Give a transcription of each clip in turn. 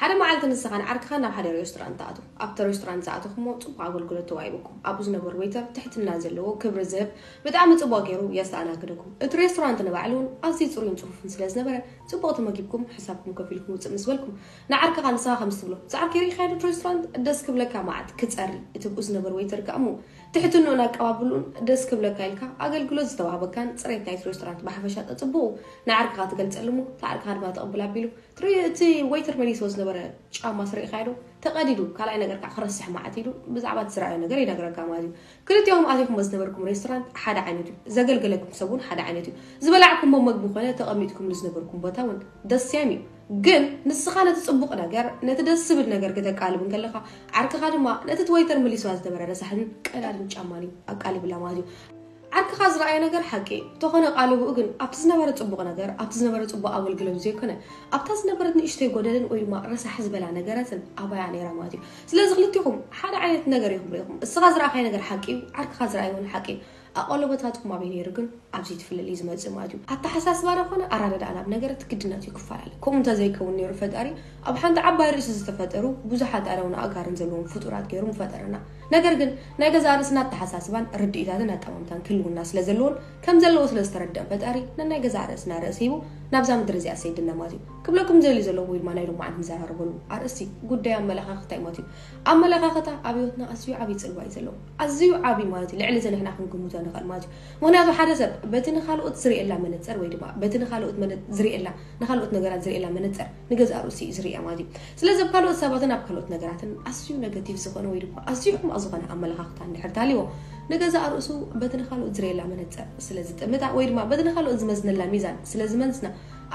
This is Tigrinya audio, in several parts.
ሓደ መዓልቲ ንስኻን ዓርክኻን ናብ ሓደ ሬስቶራንት ትኣትዉ። ኣብቲ ሬስቶራንት ዝኣተኹሞ ጽቡቕ ኣገልግሎት ተዋሂብኩም። ኣብኡ ዝነበሩ ዌይተር ትሕትና ዘለዎ፣ ክብሪ ዝህብ፣ ብጣዕሚ ጽቡቕ ገይሩ የስተኣናግደኩም። እቲ ሬስቶራንት ንባዕሉ እውን ኣዝዩ ጽሩይን ጽፉፍን ስለ ዝነበረ፣ ጽቡቕ ተመጊብኩም፣ ሕሳብኩም ከፊልኩም ውጽእ ምስ በልኩም፣ ንዓርክኻ ንስኻ ከምዚ ትብሎ፣ "ዝዓርከይ ርኢኻዮ ዶ እቲ ሬስቶራንት? ደስ ክብለካ መዓት ክጸሪ" እቲ ብኡ ዝነበረ ዌይተር ከኣ እሞ ትሕትንኡን ኣቀባብልኡን ደስ ክብለካ ኢልካ ኣገልግሎት ዝተዋህበካን ጽሬት ናይቲ ሬስቶራንት ብሓፈሻ ተጽብቑ ንዓርክኻ ትገልጸሉ እሞ፣ እቲ ዓርክኻ ድማ ተቐብል ኣቢሉ ትሪ-፣ እቲ ዌይተር መሊስዎ ዝነበረ ጫማ ስርኢኻዮ ዶ? ተቐዲዱ፣ ካልኣይ ነገር ከዓ ክረስሕ መዓት ኢሉ ብዛዕባ እቲ ዝረኣዮ ነገር ይነግረካ ማለት እዩ። ክልቲኦም ኣቲኹም ዝነበርኩም ሬስቶራንት ሓደ ዓይነት እዩ። ዘገልገለኩም ሰብ እውን ሓደ ዓይነት እዩ። ዝበላዕኩምዎ መግቢ ኮነ ተቐሚጥኩምሉ ዝነበርኩም ቦታ እውን ደስ ያም እዩ። ግን ንስኻ ነቲ ጽቡቕ ነገር፣ ነቲ ደስ ዝብል ነገር ክተቃልብ እንከለኻ፣ ዓርክኻ ድማ ነቲ እቲ ዌይተር መሊስዋ ዝነበረ ረሳሕን ቀዳድን ጫማን እዩ ኣቃሊብላ ማለት እዩ። ዓርክኻ ዝረኣየ ነገር ሓቂ እዩ። እንተኾነ ቃልብኡ ግን ኣብቲ ዝነበረ ጽቡቕ ነገር፣ ኣብቲ ዝነበረ ጽቡቕ ኣገልግሎት ዘይኮነ፣ ኣብታ ዝነበረት ንእሽተይ ጎደልን ወይ ድማ ረሳሕ ዝበላ ነገራትን ኣባያ ነይራ ማለት እዩ። ስለዚ ክልቲኹም ሓደ ዓይነት ነገር ኢኹም ርኢኹም። እስኻ ዝረኣኻዮ ነገር ሓቂ እዩ፣ ዓርክኻ ዝረኣየ እውን ሓቂ እዩ። ኣቐለቦታትኩም ኣበይ ነይሩ ግን ኣብዚ ትፍልልይ ዝመጽእ ማለት እዩ። ኣተሓሳስባ ዶ ኾነ ኣረዳድኣ ናብ ነገራት ግድነት እዩ ክፈላለ። ከምኡ እንተዘይከውን ነይሩ ፈጣሪ ኣብ ሓንቲ ዓባይ ርእሲ ዝተፈጠሩ ብዙሓት ኣእዳውን ኣእጋርን ዘለዎም ፍጡራት ገይሩ ምፈጠረና። ነገር ግን ናይ ገዛእ ርእስና ኣተሓሳስባን ርድኢታትን ኣጠማምታን ክህልውና ስለ ዘለዎን ከም ዘለዎ ስለ ዝተረድአን ፈጣሪ ነናይ ገዛእ ርእስና ርእሲ ሂቡ ናብዛ ምድሪ እዚኣ ሰይድና ማለት እዩ። ክብለኩም ዝደሊ ዘለኹ ወይ ድማ ናይ ሎማዓንቲ ንዘራረበሉ ኣርእስቲ ጉዳይ ኣመለኻኽታ እዩ ማለት እዩ። ኣመለኻኽታ ኣብ ህይወትና ኣዝዩ ዓብዪ ጽልዋ እዩ ዘለዎ። ኣዝዩ ዓብዪ ማለት እዩ። ልዕሊ እዚ ንሕና ክንግምቶ ንኽእል ማለት እዩ። ምኽንያቱ ሓደ ሰብ በቲ ንኻልኦት ዝርእየላ መነጽር ወይ ድማ በቲ ንኻልኦት መነ-፣ ዝርእየላ፣ ንኻልኦት ነገራት ዝርእየላ መነጽር ንገዛእ ርእሱ እዩ ዝርእያ ማለት እዩ። ስለዚ ኣብ ካልኦት ሰባትን ኣብ ካልኦት ነገራትን ኣዝዩ ነገቲቭ ዝኾነ ወይ ድማ ኣዝዩ ሕማቕ ዝኾነ ኣመለኻኽታ እንድሕር ተሃልይዎ፣ ንገዛእ ርእሱ በቲ ንኻልኦት ዝርእየላ መነጽር ስለ ዝጥምታ ወይ ድማ በቲ ንኻልኦት ዝመዝነላ ሚዛን ስለ ዝመዝና፣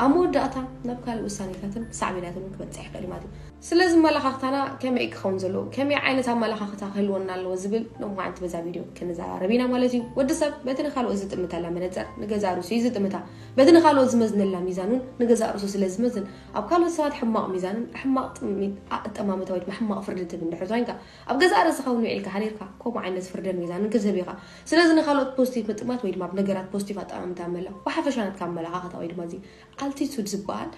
ኣብ መወዳእታ ናብ ካልእ ውሳኔታትን ሳዕቤናትን እውን ክበጽሕ ይኽእል እዩ ማለት እዩ። ስለዚ ኣመለኻኽታና ከመይ ክኸውን ዘለዎ፣ ከመይ ዓይነት ኣመለኻኽታ ክህልወና ኣለዎ ዝብል ሎማዓንቲ በዛ ቪድዮ ክንዘራረብ ኢና ማለት እዩ። ወዲ ሰብ በቲ ንኻልኦት ዝጥምተላ መነጽር ንገዛእ ርእሱ እዩ ዝጥምታ። በቲ ንኻልኦት ዝመዝነላ ሚዛን እውን ንገዛእ ርእሱ ስለ ዝመዝን፣ ኣብ ካልኦት ሰባት ሕማቕ ሚዛንን ሕማቕ ጥሚት ኣጠማምታ ወይ ድማ ሕማቕ ፍርዲ ትህብ እንድሕር ኮይንካ፣ ኣብ ገዛእ ርእስኻ እውን ውዒልካ ሓዲርካ ከምኡ ዓይነት ፍርድን ሚዛንን ክትህብ ኢኻ። ስለዚ ንኻልኦት ፖዚቲቭ ምጥማት ወይ ድማ ኣብ ነገራት ፖዚቲቭ ኣጠማምታ ምህላው ብሓፈሻ ናትካ ኣመለኻኽታ ወይ ድማ እዚ ኣልቲቱድ ዝበሃል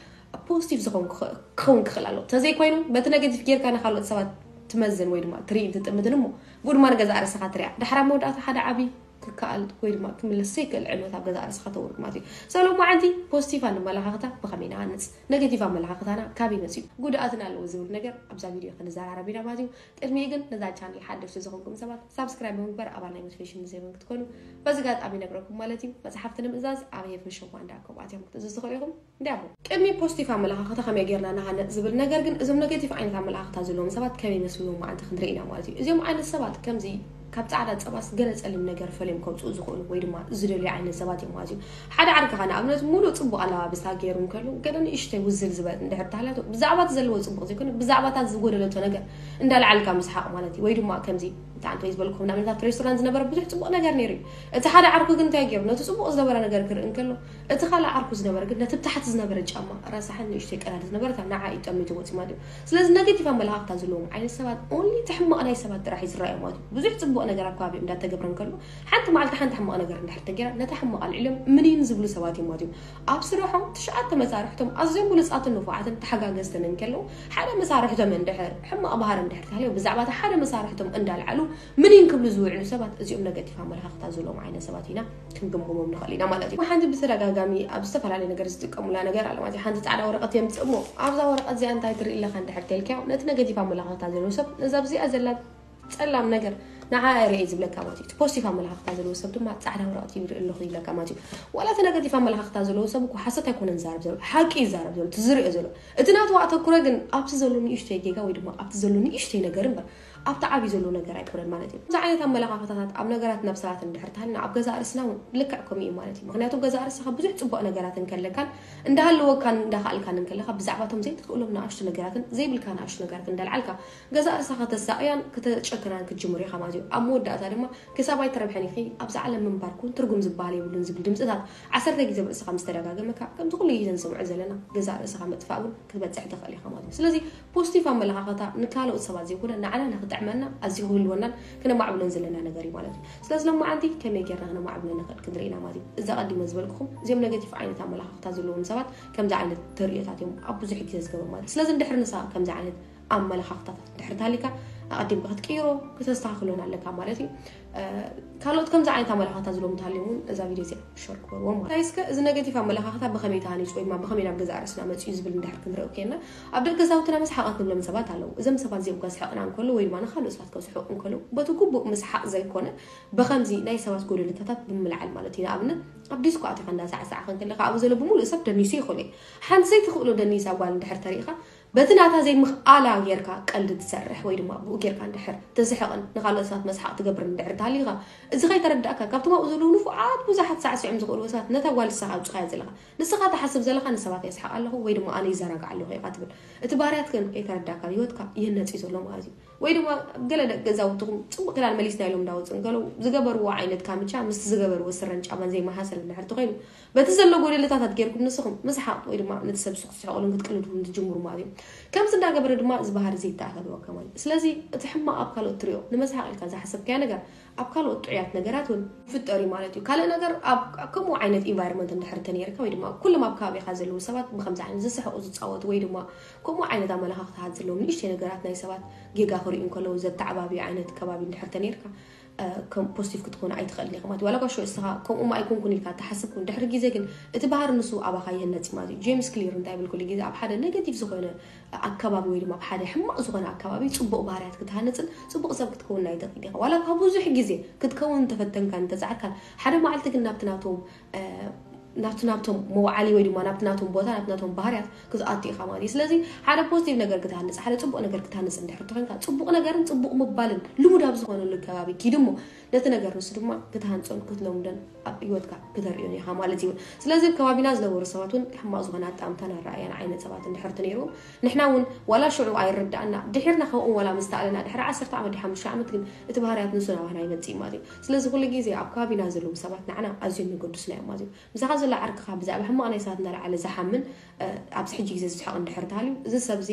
ፖዚቲቭ ዝኾን ክኸ-፣ ክኸውን ክኽእል ኣለዎ። እንተዘይኮይኑ በቲ ኔጌቲቭ ጌርካ ንኻልኦት ሰባት ትመዝን ወይ ድማ ትርኢ ትጥምትን እሞ ብኡ ድማ ንገዛእ ርእስኻ ትሪኣ። ድሕሪ ኣብ መወዳእታ ሓደ ዓብዪ ክከኣል ወይ ድማ ክምለስ ዘይክእል ዕንወት ኣብ ገዛእ ርእስኻ ተውርድ ማለት እዩ። So ሎማዓንቲ ፖዚቲቭ ኣመለኻኽታ ብኸመይ ንሃንጽ፣ ኔጌቲቭ ኣመለኻኽታና ካበይ መጺኡ፣ ጉድኣትን ኣለዎ ዝብል ነገር ኣብዛ ቪድዮ ክንዘራረብ ኢና ማለት እዩ። ቅድሚኡ ግን ነዛ ቻነል ሓደሽቲ ዝኾንኩም ሰባት ሳብስክራይብ ብምግባር ኣባል ናይ ሞቲቬሽን ዜቨን ክትኮኑ በዚ ኣጋጣሚ ይነግረኩም ማለት እዩ። መጽሓፍቲ ንምእዛዝ ኣብ ሄቨን ሾፕ ዋን ዳት ኮም ኣትዮም ክትእዝዙ ትኽእሉ ኢኹም። እንዲያሞ ቅድሚ ፖዚቲቭ ኣመለኻኽታ ከመይ ጌርና ንሃንጽ ዝብል ነገር ግን እዞም ኔጌቲቭ ዓይነት ኣመለኻኽታ ዘለዎም ሰባት ከመይ ይመስሉ ሎማዓንቲ ክንርኢ ኢና ማለት እዩ። እዚኦም ዓይነት ሰባት ከምዚ ካብ ጻዕዳ ጸባስ ገለ ጸሊም ነገር ፈልዮም ከውጽኡ ዝኽእሉ ወይ ድማ ዝደልዩ ዓይነት ሰባት እዮም ማለት እዩ። ሓደ ዓርክኻ ንኣብነት ሙሉእ ጽቡቕ ኣለባብሳ ገይሩ እንከሎ ገለ ንእሽተይ ውዝል ዝበለት እንድሕር ተሃልያቶ ብዛዕባ እቲ ዘለዎ ጽቡቕ ዘይኮነ ብዛዕባ እታ ዝጎደለቶ ነገር እንዳልዓልካ ምስሓቕ ማለት እዩ። ወይ ድማ ከምዚ ብጣዕሚ ተይ ዝበልኩም ንኣብነት ኣብቲ ሬስቶራንት ዝነበረ ብዙሕ ጽቡቕ ነገር ነይሩ እዩ። እቲ ሓደ ዓርኩ ግን እንታይ ገይሩ ነቲ ጽቡቕ ዝነበረ ነገር ክርኢ እንከሎ እቲ ካልእ ዓርኩ ዝነበረ ግን ነቲ ብታሕቲ ዝነበረ ጫማ ረሳሕን ንእሽተይ ቀዳዲ ዝነበረ እታ ንዓ እዩ ጠሚቱ ወፂኡ ማለት እዩ። ስለዚ ኔጌቲቭ ኣመለኻኽታ ዘለዎም ዓይነት ሰባት ኦንሊ እቲ ሕማቕ ናይ ሰባት ጥራሕ እዩ ዝረኣዮም ማለት እዩ። ብዙሕ ጽቡቕ ነገር ኣብ ከባቢኦም እንዳተገብረ እንከሎ ሓንቲ መዓልቲ ሓንቲ ሕማቕ ነገር እንድሕር ተገይራ ነታ ሕማቕ ኣልዒሎም ምኒን ዝብሉ ሰባት እዮም ማለት እዩ። ኣብ ስርሖም ትሽዓተ መሳርሕቶም ኣዝዮም ብሉጻትን ንፉዓትን ተሓጋገዝትን እንከለዉ ሓደ መሳርሕቶም እንድሕር ሕማቕ ባህሪ እንድሕር ተሃልዮ ብዛዕባ እቲ ሓደ መሳርሕቶም እንዳልዓሉ ምኒን ክብሉ ዝውዕሉ ሰባት እዚኦም ኔጌቲቭ ኣመለኻኽታ ዘለዎም ዓይነት ሰባት ኢና ክንግምግሞም ንኽእል ኢና ማለት እዩ። ሓንቲ ብተደጋጋሚ ኣብ ዝተፈላለየ ነገር ዝጥቀሙላ ነገር ኣለ ማለት እዩ። ሓንቲ ጻዕዳ ወረቐት የምጽእ እሞ ኣብዛ ወረቐት እዚኣ እንታይ ትርኢ ኣለኻ እንድሕር ተልካዮ ነቲ ኔጌቲቭ ኣመለኻኽታ ዘለዎ ሰብ ነዛ ኣብዚኣ ዘላ ጸላም ነገር ንዓ ርኤ ዝብለካ ማለት እዩ። እቲ ፖዚቲቭ ኣመለኻኽታ ዘለዎ ሰብ ድማ ጻዕዳ ወረቐት ይርኢ ኣለኹ ይብለካ ማለት እዩ። ዋላ እቲ ኔጌቲቭ ኣመለኻኽታ ዘለዎ ሰብ እኮ ሓሰት ኣይኮነን ዝዛረብ ዘሎ፣ ሓቂ ይዛረብ ዘሎ፣ እቲ ዝርእዮ ዘሎ። እቲ ናቱ ኣተኩረ ግን ኣብቲ ዘሎ ንእሽተይ ጌጋ ወይ ድማ ኣብቲ ዘሎ ንእሽተይ ነገር እምበር ኣብቲ ዓብዪ ዘሎ ነገር ኣይኮነን ማለት እዩ። እዚ ዓይነት ኣመለኻኽታታት ኣብ ነገራት ናብ ሰባት እንድሕር ተሃልና ኣብ ገዛእ ርእስና እውን ልክዕ ከምኡ እዩ ማለት እዩ። ምኽንያቱ ኣብ ገዛእ ርእስኻ ብዙሕ ጽቡቕ ነገራት እንከለካን እንዳሃለወካን እንዳኸኣልካን እንከለኻ ብዛዕባቶም ዘይትኽእሎም ንኣሽቱ ነገራትን ዘይብልካ ንኣሽቱ ነገራት እንዳልዓልካ ገዛእ ርእስኻ ከተሳቕያን ከተጨክናን ክትጅምር ኢኻ ማለት እዩ። ኣብ መወዳእታ ድማ ክሳብ ኣይትረብሐን ኢኺ፣ ኣብዛ ዓለም ምንባር ኩን ትርጉም ዝበሃል የብሉን ዝብል ድምፅታት ዓሰርተ ግዜ ኣብ ርእስኻ ምስ ተደጋገመካ ከምዚ ኩሉ ግዜ ንሰምዖ ዘለና ገዛእ ርእስኻ ምጥፋእ እውን ክትበፅሕ ትኽእል ኢኻ ማለት እዩ። ስለዚ ፖዚቲቭ ኣመለኻኽታ ንካልኦት ሰባት ዘይኮነ ንዓና ንኽጠ ክጥዕመና ኣዝዩ ክህልወናን ክነማዕብሎን ዘለና ነገር እዩ ማለት እዩ። ስለዚ ሎማዓንቲ ከመይ ጌርና ክነማዕብሎ ንኽእል ክንርኢ ኢና ማለት እዩ። እዛ ቀዲመ ዝበልኩኹም እዚኦም ኔጌቲቭ ዓይነት ኣመለኻኽታ ዘለዎም ሰባት ከምዚ ዓይነት ተርእዮታት እዮም ኣብ ብዙሕ ግዜ ዝገብሩ ማለት እዩ። ስለዚ እንድሕር ንስኻ ከምዚ ዓይነት ኣመለኻኽታታት እንድሕር ተሃሊካ ኣቐዲምካ ክትቅይሮ ክተስተኻኽሎን ኣለካ ማለት እዩ። ካልኦት ከምዚ ዓይነት ኣመለኻኽታ ዘለዎም እንተሃልዮም እውን እዛ ቪድዮ እዚኣ ሸር ግበርዎም ማለት እዩ። እስከ እዚ ኔጌቲቭ ኣመለኻኽታ ብኸመይ ተሃኒፁ ወይ ድማ ብኸመይ ናብ ገዛእ ርእስና መፂኡ ዝብል እንድሕር ክንርኢ ኮይና ኣብ ደቂ ገዛውትና መስሓቐት ንብሎም ሰባት ኣለዉ። እዞም ሰባት እዚኦም ከስሕቕና እንከሎ ወይ ድማ ንኻልኦት ሰባት ከስሕቑ እንከሎ በቲ ግቡእ ምስሓቕ ዘይኮነ ብኸምዚ ናይ ሰባት ጎደለታታት ብምልዓል ማለት እዩ። ንኣብነት ኣብ ዲስኮ ኣቲኻ እንዳሳዕሳዕካ እንከለኻ ኣብኡ ዘሎ ብምሉእ ሰብ ደኒሱ ይኽእሉ እዩ። ሓንቲ ዘይትኽእሎ ደኒሳ ጓል እንድሕር ተሪእኻ በቲ ናታ ዘይምኽኣላ ጌርካ ቀልዲ ትሰርሕ ወይ ድማ ብኡ ጌርካ እንድሕር ተስሕቕን ንኻልኦት ሰባት መስሓቕ ትገብር እንድሕር ተሃሊኻ እዚ ከይተረዳእካ ካብቶም ኣብኡ ዘለዉ ንፉዓት ብዙሓት ሳዕሲዖም ዝኽእሉ ሰባት ነታ ጓል ንስኻ ኣውፅኻያ ዘለኻ ንስኻ ትሓስብ ዘለኻ ንሰባት የስሓቕ ኣለኹ ወይ ድማ ኣነ ይዘናጋዕ ኣለኹ ኢኻ ትብል። እቲ ባህርያት ግን ከይተረዳእካ ህይወትካ ይህነፅ እዩ ዘሎ ማለት እዩ። ወይ ድማ ገለ ደቂ ገዛውትኹም ፅቡቕ ክዳን መሊስና ኢሎም እንዳወፁ እንከለዉ ዝገበርዎ ዓይነት ካምቻ ምስቲ ዝገበርዎ ስረን ጫማን ዘይመሳሰል እንድሕር ተኾይኑ በቲ ዘሎ ጎደለታታት ጌርኩም ንስኹም ምስሓቕ ወይ ድማ ነቲ ሰብ ስቕ ትስሕቕሉን ክትቅልድሉን ትጅምሩ ማለት እዩ። ከምዚ እንዳገበረ ድማ እዚ ባህሪ እዚ ይተኣታተወካ ማለት እዩ። ስለዚ እቲ ሕማቕ ኣብ ካልኦት ትሪኦ ንመስሓቕ ኢልካ ዝሓሰብካዮ ነገር ኣብ ካልኦት ጥዑያት ነገራት እውን ይፍጠር እዩ ማለት እዩ። ካልእ ነገር ኣብ ከምኡ ዓይነት ኢንቫይሮንመንት እንድሕር ተነይርካ ወይ ድማ ኩሎም ኣብ ከባቢኻ ዘለዉ ሰባት ብከምዚ ዓይነት ዝስሕቑ ዝፃወቱ ወይ ድማ ከምኡ ዓይነት ኣመለኻኽታት ዘለዎም ንእሽተይ ነገራት ናይ ሰባት ጌጋ ክርእዩ እንከለዉ ዘተዓባብዩ ዓይነት ከባቢ እንድሕር ተነይርካ ከም ፖዚቲቭ ክትኮን ኣይትኽእልን ኢኻ ማለት እዩ። ዋላ ጓሾ እስኻ ከምኡ ኣይኮንኩን ኢልካ ትሓስብ ኩን ድሕሪ ግዜ ግን እቲ ባህሪ ንሱ ኣባኻ ይህነጽ ማለት እዩ። ጄምስ ክሊር እንታይ ይብል ኩሉ ግዜ ኣብ ሓደ ኔጌቲቭ ዝኾነ ኣከባቢ ወይ ድማ ኣብ ሓደ ሕማቕ ዝኾነ ኣከባቢ ጽቡቕ ባህርያት ክትሃንጽን ጽቡቕ ሰብ ክትከውን ኣይትኽእል ኢኻ። ዋላ ካብ ብዙሕ ግዜ ክትከውን እንተፈተንካን እንተጻዕርካን ሓደ መዓልቲ ግን ናብቲ ናቶም ናብቲ ናብቶም መውዓሊ ወይ ድማ ናብቲ ናቶም ቦታ ናብቲ ናቶም ባህርያት ክትኣቱ ኢኻ ማለት እዩ። ስለዚ ሓደ ፖዚቲቭ ነገር ክትሃንጽ ሓደ ጽቡቕ ነገር ክትሃንጽ እንድሕር ተኾይንካ ጽቡቕ ነገርን ጽቡቕ ምባልን ልሙድ ኣብ ዝኾነሉ ከባቢ ኪድ እሞ ነቲ ነገር ንሱ ድማ ክትሃንጾን ክትለምዶን ኣብ ህይወትካ ክተርእዮን ኢኻ ማለት እዩ። ስለዚ ኣብ ከባቢና ዝነበሩ ሰባት እውን ሕማቕ ዝኾነ ኣጣምታን ኣረኣእያን ዓይነት ሰባት እንድሕር ተነይርዎም ንሕና እውን ዋላ ሽዑ ኣይርዳእና ድሒርና ከምኡ ዋላ ምስ ተኣለና ድሕሪ ዓሰርተ ዓመት ድሓ ሓሙሽተ ዓመት ግን እቲ ባህርያት ንሱ ናባና ይመጽእ ማለት እዩ። ስለዚ ኩሉ ግዜ ኣብ ከባቢና ዘለዉ ሰባት ንዓና ኣዝዮም የገድሱና እዮም ማለት እዩ። ምሳኻ ዘሎ ዓርክኻ ብዛዕባ ሕማቕ ናይ ሰባት እናለዓለ ዝሓምን ኣብዚ ሕጂ ግዜ ዝስሕቕ እንድሕር ተሃልዩ እዚ ሰብ እዚ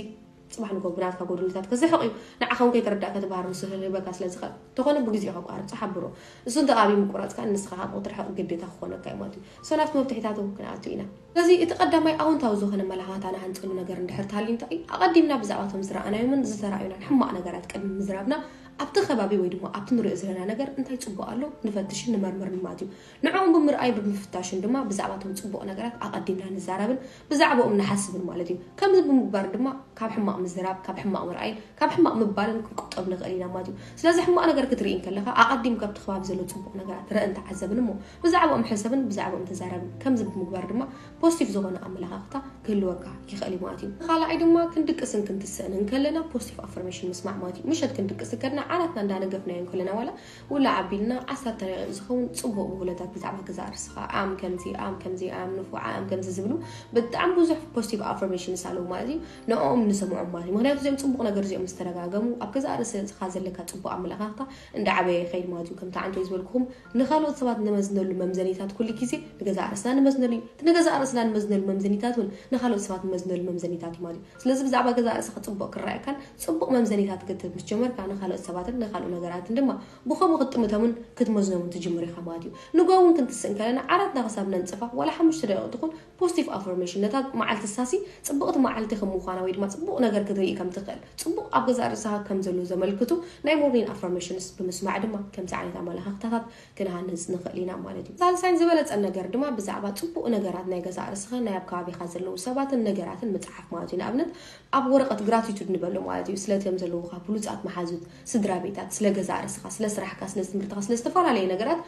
ፅባሕ ንጎ ብናትካ ጎደለታት ክስሕቕ እዩ። ንዓኻ እውን ከይተረዳእካ እቲ ባህሪ ንሱ ክህበካ ስለ ዝኽእል ተኾነ ብግዜኡ ከቋርፅ ሓብሮ። እሱ እንተ ኣብዩ ምቁራፅካ ንስኻ ካብ ክትርሕቕ ግዴታ ክኾነካ እዩ ማለት እዩ። ሶ ናብቲ መፍትሒታቱ ክንኣቱ ኢና። ስለዚ እቲ ቀዳማይ ኣውንታዊ ዝኾነ መላኻታ ንሃንፀሉ ነገር እንድሕር ተሃልዩ እንታይ እዩ ኣቐዲምና ብዛዕባቶም ዝረኣናዮምን ዝተረኣዩናን ሕማቕ ነገራት ቅድሚ ምዝራብና ኣብቲ ከባቢ ወይ ድማ ኣብቲ ንሪኦ ዘለና ነገር እንታይ ፅቡቕ ኣሎ ንፈትሽን ንመርምርን ማለት እዩ። ንዕኦም ብምርኣይ ብምፍታሽን ድማ ብዛዕባቶም ፅቡቕ ነገራት ኣቐዲምና ንዛረብን ብዛዕባኦም ንሓስብን ማለት እዩ። ከምዚ ብምግባር ድማ ካብ ሕማቕ ምዝራብ ካብ ሕማቕ ምርኣይን ካብ ሕማቕ ምባልን ክንቁጠብ ንኽእል ኢና ማለት እዩ። ስለዚ ሕማቕ ነገር ክትርኢ እንከለኻ ኣቐዲም ካብቲ ከባቢ ዘሎ ፅቡቕ ነገራት ርአን ተዓዘብን እሞ ብዛዕባኦም ሕሰብን ብዛዕባኦም ተዛረብን። ከምዚ ብምግባር ድማ ፖዚቲቭ ዝኾነ ኣመለኻኽታ ክህልወካ ይኽእል እዩ ማለት እዩ። ካልኣይ ድማ ክንድቅስን ክንትስእን እንከለና ፖዚቲቭ ኣፈርሜሽን ምስማዕ ማለት እዩ። ምሸት ክንድቅስ እንከለና ዓራትና እንዳነገፍናዮ እንከለና ዋላ ውላ ዓቢልና ዓሰርተ ደቂቕ ዝኸውን ፅቡቕ ብውለታት ብዛዕባ ገዛእ ርስኻ ኣም ከምዚ ኣም ከምዚ ኣም ንፉዓ ኣም ከምዚ ዝብሉ ብጣዕሚ ብዙሕ ፖዚቲቭ ኣፈርሜሽንስ ኣለዉ ማለት እዩ። ንኦም ንሰምዖም ማለት እዩ። ምክንያቱ እዚኦም ፅቡቕ ነገር እዚኦም ዝተደጋገሙ ኣብ ገዛእ ርእስኻ ዘለካ ፅቡቕ ኣመለኻኽታ እንዳዓበየ ይኸይድ ማለት እዩ። ከምቲ ዓንተይ ዝበልኩኹም ንኻልኦት ሰባት ንመዝነሉ መምዘኒታት ኩሉ ግዜ ንገዛእ ርእስና ንመዝነሉ እዩ። እቲ ንገዛእ ርእስና ንመዝነሉ መምዘኒታት እውን ንኻልኦት ሰባት ንመዝነሉ መምዘኒታት እዩ ማለት እዩ። ስለዚ ብዛዕባ ገዛእ ርእስኻ ፅቡቕ ክረኣየካን ፅቡቕ መምዘኒታት ክትህብ ምስ ጀመርካ ንኻልኦት ሰባትን ንኻልኦ ነገራትን ድማ ብኸምኡ ክትጥምቶምን ክትመዝኖምን ትጅምር ኢኻ ማለት እዩ። ንጎ እውን ክንትስእ እንከለና ዓራትና ክሳብ ነንፅፋ ዋላ ሓሙሽተ ደቂቕ ትኹን ፖዚቲቭ ኣፈርሜሽን ነታ መዓልቲ ሳሲ ፅቡቕቲ መዓልቲ ከም ምዃና ወይ ድማ ፅቡቕ ነገር ክትርኢ ከም ትኽእል ፅቡቕ ኣብ ገዛእ ርእስኻ ከም ዘሎ ዘመልክቱ ናይ ሞርኒንግ ኣፈርሜሽንስ ብምስማዕ ድማ ከምዚ ዓይነት ኣመለኻኽታታት ክንሃንፅ ንኽእል ኢና ማለት እዩ። ሳልሳይን ዝበለፀን ነገር ድማ ብዛዕባ ፅቡቕ ነገራት ናይ ገዛእ ርእስኻ ናይ ኣብ ከባቢኻ ዘለዉ ሰባትን ነገራትን ምፅሓፍ ማለት እዩ። ንኣብነት ኣብ ወረቐት ግራቲቱድ ንበሎ ማለት እዩ። ስለቶም ዘለዉኻ ብሉፃት መሓዙት ስድራ ቤታት ስለ ገዛእ ርእስኻ ስለ ስራሕካ ስለ ትምህርትኻ ስለ ዝተፈላለዩ ነገራት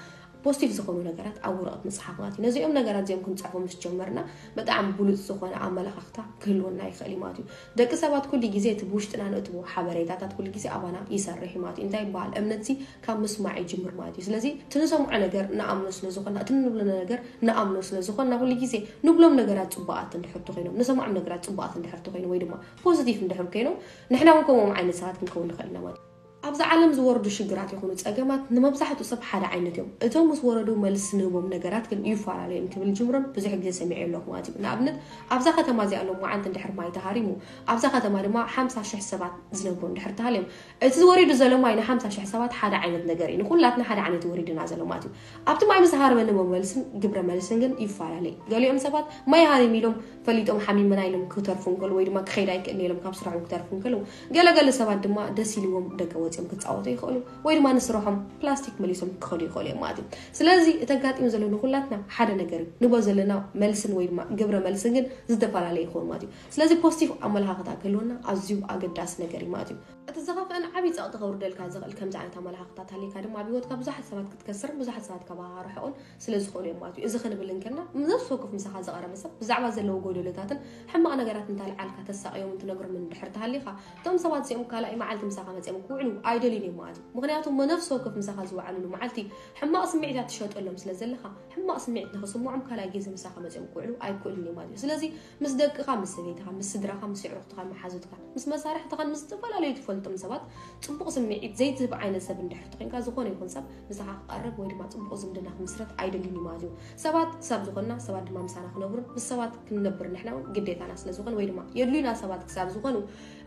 ፖዚቲቭ ዝኾኑ ነገራት ኣብ ወረቐት ምፅሓፍ ማለት እዩ። ነዚኦም ነገራት እዚኦም ክንፅሕፎም ምስ ጀመርና ብጣዕሚ ብሉፅ ዝኾነ ኣመለኻኽታ ክህልወና ይኽእል እዩ ማለት እዩ። ደቂ ሰባት ኩሉ ግዜ እቲ ብውሽጥና ንእትዎ ሓበሬታታት ኩሉ ግዜ ኣባና ይሰርሕ እዩ ማለት እዩ። እንታይ ይበሃል እምነትሲ ካብ ምስማዕ ይጅምር ማለት እዩ። ስለዚ እቲ ንሰምዖ ነገር ንኣምኖ ስለ ዝኾንና እቲ ንብሎ ነገር ንኣምኖ ስለ ዝኾንና ኩሉ ግዜ ንብሎም ነገራት ፅቡቓት እንድሕር ተኾይኖም ንሰምዖም ነገራት ፅቡቓት እንድሕር ተኾይኖም ወይ ድማ ፖዚቲቭ እንድሕር ኮይኖም ንሕና እውን ከምኦም ዓይነት ሰባት ክንከውን ንኽእል ኢና ማለት እዩ። ኣብዚ ዓለም ዝወርዱ ሽግራት ይኹኑ ጸገማት ንመብዛሕትኡ ሰብ ሓደ ዓይነት እዮም። እቶም ምስ ወረዱ መልሲ ንህቦም ነገራት ግን ይፈላለዩ እዮም ክብል ጅምሮን ብዙሕ ግዜ ሰሚዐ ኣለኹ ማለት እዩ። ንኣብነት ኣብዛ ከተማ እዚኣ ሎም መዓልቲ እንድሕር ማይ ተሃሪሙ ኣብዛ ከተማ ድማ ሓምሳ ሽሕ ሰባት ዝነብሩ እንድሕር ተሃልዮም እቲ ዝወሪዱ ዘሎ ማይ ን ሓምሳ ሽሕ ሰባት ሓደ ዓይነት ነገር እዩ። ንኹላትና ሓደ ዓይነት ወሪድና ዘሎ ማለት እዩ። ኣብቲ ማይ ምስ ሃረመ ንህቦም መልስን ግብረ መልስን ግን ይፈላለዩ። ገሊኦም ሰባት ማይ ሃሪሙ ኢሎም ፈሊጦም ሓሚመና ኢሎም ክተርፉ እንከሉ ወይ ድማ ክኸይድ ኣይክእልን ኢሎም ካብ ስርሖም ክተርፉ እንከሉ ገለገለ ሰባት ድማ ደስ ኢልዎም ደገ ወፂኦም ክፃወቱ ይኽእሉ ወይ ድማ ንስርሖም ፕላስቲክ መሊሶም ክኸዱ ይኽእሉ እዮም ማለት እዩ። ስለዚ እቲ ኣጋጢሙ ዘሎ ንኩላትና ሓደ ነገር እዩ። ንቦ ዘለና መልስን ወይ ድማ ግብረ መልስን ግን ዝተፈላለየ ይኸውን ማለት እዩ። ስለዚ ፖዚቲቭ ኣመለኻኽታ ክህልወና ኣዝዩ ኣገዳሲ ነገር እዩ ማለት እዩ። እቲ ዝኸፍአን ዓብዪ ፀቕጢ ከውርደልካ ዝኽእል ከምዚ ዓይነት ኣመለኻኽታ ታሊካ ድማ ኣብ ህይወትካ ብዙሓት ሰባት ክትከስርን ብዙሓት ሰባት ካባኻ ርሕቑን ስለ ዝኽእሉ እዮም ማለት እዩ። እዚ ክንብል እንከልና ነፍሲ ወከፍ ምሳኻ ዝቐረበ ሰብ ብዛዕባ ዘለዎ ጎደሎታትን ሕማቕ ነገራት እንታልዓልካ ተሳቕዮም እንትነግሮም እንድሕር ተሃሊኻ እቶም ሰባት እዚኦም ካልኣይ መዓልቲ ምሳኻ መፅኦም ክውዕሉ ኣይደልዩን እዮም ማለት እዩ። ምክንያቱ ነፍሲ ወከፍ ምሳኻ ዝወዓሉሉ መዓልቲ ሕማቕ ስምዒታት ትሸጠሎም ስለ ዘለኻ ሕማቕ ስምዒት ንኽስምዖም ካልኣይ ግዜ ምሳኻ መፅኦም ክውዕሉ ኣይክእሉን እዮም ማለት እዩ። ስለዚ ምስ ደቅኻ፣ ምስ ሰበይትኻ፣ ምስ ስድራኻ፣ ምስ ኣዕሩኽትኻ፣ መሓዙትካ፣ ምስ መሳርሕትኻን ምስ ዝተፈላለዩ ትፈልጦም ሰባት ፅቡቕ ስምዒት ዘይትህብ ዓይነት ሰብ እንድሕር ተኮይንካ ዝኾነ ይኹን ሰብ ምሳኻ ክቐርብ ወይ ድማ ፅቡቕ ዝምድና ክምስረት ኣይደልን እዩ ማለት እዩ። ሰባት ክሳብ ዝኾንና ሰባት ድማ ምሳና ክነብሩን ምስ ሰባት ክንነብር ንሕና እውን ግዴታና ስለ ዝኾነ ወይ ድማ የድልዩና ሰባት ክሳብ ዝኾኑ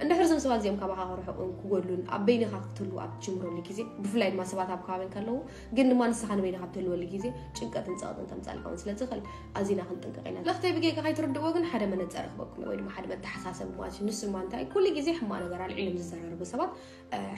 እንድሕር እዞም ሰባት እዚኦም ካባኻ ክርሕቑን ክጎድሉን ኣብ በይንኻ ክትህሉ ኣብ ትጅምረሉ ግዜ ብፍላይ ድማ ሰባት ኣብ ከባቢ እንከለዉ ግን ድማ ንስኻ ንበይንኻ ኣብ ትህልወሉ ግዜ ጭንቀትን ፀቕጥን ከምፃልካ እውን ስለ ዝኽእል ኣዚና ክንጥንቀቕ ኢና። ለኽተይ ብጌጋ ከይትርድእዎ ግን ሓደ መነፀር ክበኩም ወይ ድማ ሓደ መተሓሳሰቢ ማለት እዩ። ንሱ ድማ እንታይ ኩሉ ግዜ ሕማቕ ነገር ኣልዒሎም ዝዘራረቡ ሰባት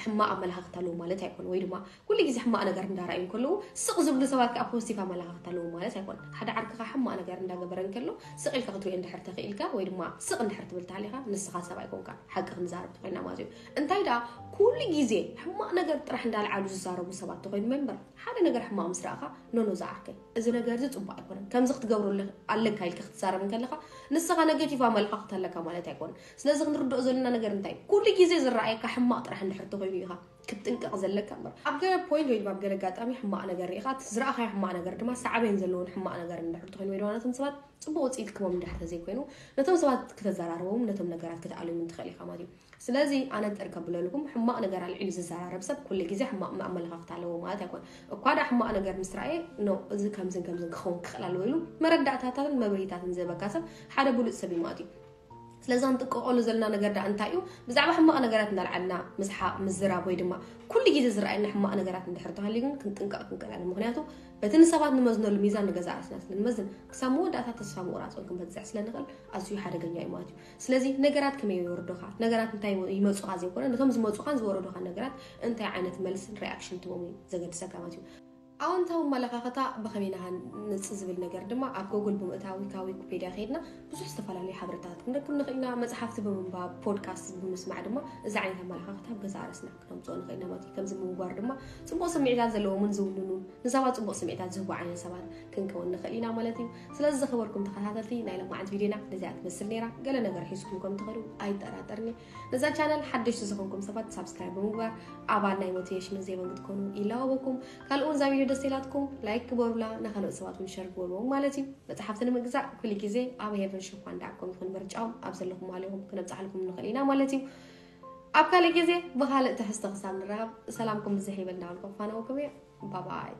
ሕማቕ ኣመለኻኽታ ኣለዎ ማለት ኣይኮነ ወይ ድማ ኩሉ ግዜ ሕማቕ ነገር እንዳረኣዩ እንከለዉ ስቕ ዝብሉ ሰባት ከዓ ፖዚቲቭ ኣመለኻኽታ ኣለዎ ማለት ኣይኮነ። ሓደ ዓርክኻ ሕማቕ ነገር እንዳገበረ እንከሎ ስቕ ኢልካ ክትሪኦ እንድሕር ተኽኢልካ ወይ ድማ ስቕ እንድሕር ትብል ተሃሊኻ ንስኻ ሰብ ኣይኮንካ ሓቂ ክንዛረብ ተኮይና ማለት እዩ። እንታይ ደኣ ኩሉ ግዜ ሕማቕ ነገር ጥራሕ እንዳልዓሉ ዝዛረቡ ሰባት ተኮይኑ መንበር ሓደ ነገር ሕማቕ ምስ ረኣኻ ኖኖ ዝዓርከይ እዚ ነገር እዚ ፅቡቅ ኣይኮነን ከምዚ ክትገብሩ ኣለካ ኢልካ ክትዛረብ እንከለካ ንስኻ ነገቲቭ ኣመለኻኽታ ኣለካ ማለት ኣይኮነን። ስለዚ ክንርድኦ ዘለና ነገር እንታይ ኩሉ ግዜ ዝረኣየካ ሕማቕ ጥራሕ እንድሕር ተኮይኑ ኢኻ ክትጥንቀቕ ዘለካ እምበር ኣብ ገለ ፖይንት ወይ ድማ ኣብ ገለ ኣጋጣሚ ሕማቕ ነገር ርኢኻ እቲ ዝረኣኻዮ ሕማቕ ነገር ድማ ሳዕቤን ዘለዎን ሕማቕ ነገር እንድሕር ተኮይኑ ወይ ድማ ነቶም ሰባት ፅቡቅ ውፅኢት ክቦም እንድሕር ተዘይኮይኑ ነቶም ሰባት ክተዘራርቦም ነቶም ነገራት ክትኣልዮም እንትኽእል ኢኻ ማለት እዩ። ስለዚ ኣነጥር ከብለልኩም ሕማቕ ነገር ኣልዒሉ ዝዘራረብ ሰብ ኩሉ ግዜ ሕማቕ ኣመለኻኽታ ኣለዎ ማለት ኣይኮን። እኳ ደኣ ሕማቕ ነገር ምስ ረኣየ ኖ እዚ ከምዝን ከምዝን ክኸውን ክኽእል ኣለዎ ኢሉ መረዳእታታትን መብርሂታትን ዝህበካ ሰብ ሓደ ብሉፅ ሰብ እዩ ማለት እዩ። ስለዚ ክንጥንቀቐሉ ዘለና ነገር ደኣ እንታይ እዩ? ብዛዕባ ሕማቕ ነገራት እንዳልዓልና ምስሓቕ፣ ምዝራብ ወይ ድማ ኩሉ ግዜ ዝረኣየና ሕማቕ ነገራት እንድሕር ተሃልዩ ግን ክንጥንቀቕ ክንክእል ኣለና። ምኽንያቱ በቲ ንሰባት ንመዝነሉ ሚዛን ንገዛእ ርእስና ስለ ንመዝን ክሳብ መወዳእታ ተስፋ ምቑራፅ እውን ክንበፅሕ ስለ ንኽእል ኣዝዩ ሓደገኛ እዩ ማለት እዩ። ስለዚ ነገራት ከመይ ይወርዱኻ፣ ነገራት እንታይ ይመፁኻ ዘይኮነ ነቶም ዝመፁኻን ዝወረዱኻን ነገራት እንታይ ዓይነት መልስን ሪኣክሽን ትቦም እዩ ዘገድሰካ ማለት እዩ። ኣወንታዊ ኣመለኻኽታ ብኸመይ ኢና ንሃንፅ ዝብል ነገር ድማ ኣብ ጎግል ብምእታው ወይ ከዓ ዊኪፔድያ ከይድና ብዙሕ ዝተፈላለዩ ሓበሬታታት ክንረክብ ንኽእል ኢና። መፅሓፍቲ ብምንባብ፣ ፖድካስት ብምስማዕ ድማ እዚ ዓይነት ኣመለኻኽታ ኣብ ገዛእ ርእስና ክነምፅኦ ንኽእል ኢና ማለት እዩ። ከምዚ ብምግባር ድማ ፅቡቕ ስምዒታት ዘለዎምን ዝውንኑን ንሰባት ፅቡቕ ስምዒታት ዝህቡ ዓይነት ሰባት ክንከውን ንኽእል ኢና ማለት እዩ። ስለዚ ዝኸበርኩም ተኸታተልቲ ናይ ሎማዓንቲ ቪድዮና ነዚኣ ትመስል ነይራ። ገለ ነገር ሒዝኩም ከም ትኽእሉ ኣይጠራጠርን እየ። ነዛ ቻነል ሓደሽቲ ዝኾንኩም ሰባት ሳብስክራይብ ብምግባር ኣባል ናይ ሞቲቬሽን ዜቨን ክትኮኑ ይላወበኩም። ካልእ እውን እዛ ቪድዮ ደስ ኢላትኩም ላይክ ግበሩላ፣ ንኻልኦት ሰባት እውን ሸር ግበርዎም ማለት እዩ። መፅሓፍቲ ንምግዛእ ኩሉ ግዜ ኣብ ሄቨን ሾፕ ዋን ዳት ኮም ይኹን ምርጫኦም ኣብ ዘለኹም ኣሊኹም ክነብፅሓልኩም ንኽእል ኢና ማለት እዩ። ኣብ ካልእ ግዜ ብኻልእ ትሕዝቶ ክሳብ ንራኸብ ሰላምኩም ብዝሕ ይበል እናበልኩ ክፋነወኩም እየ። ባባይ።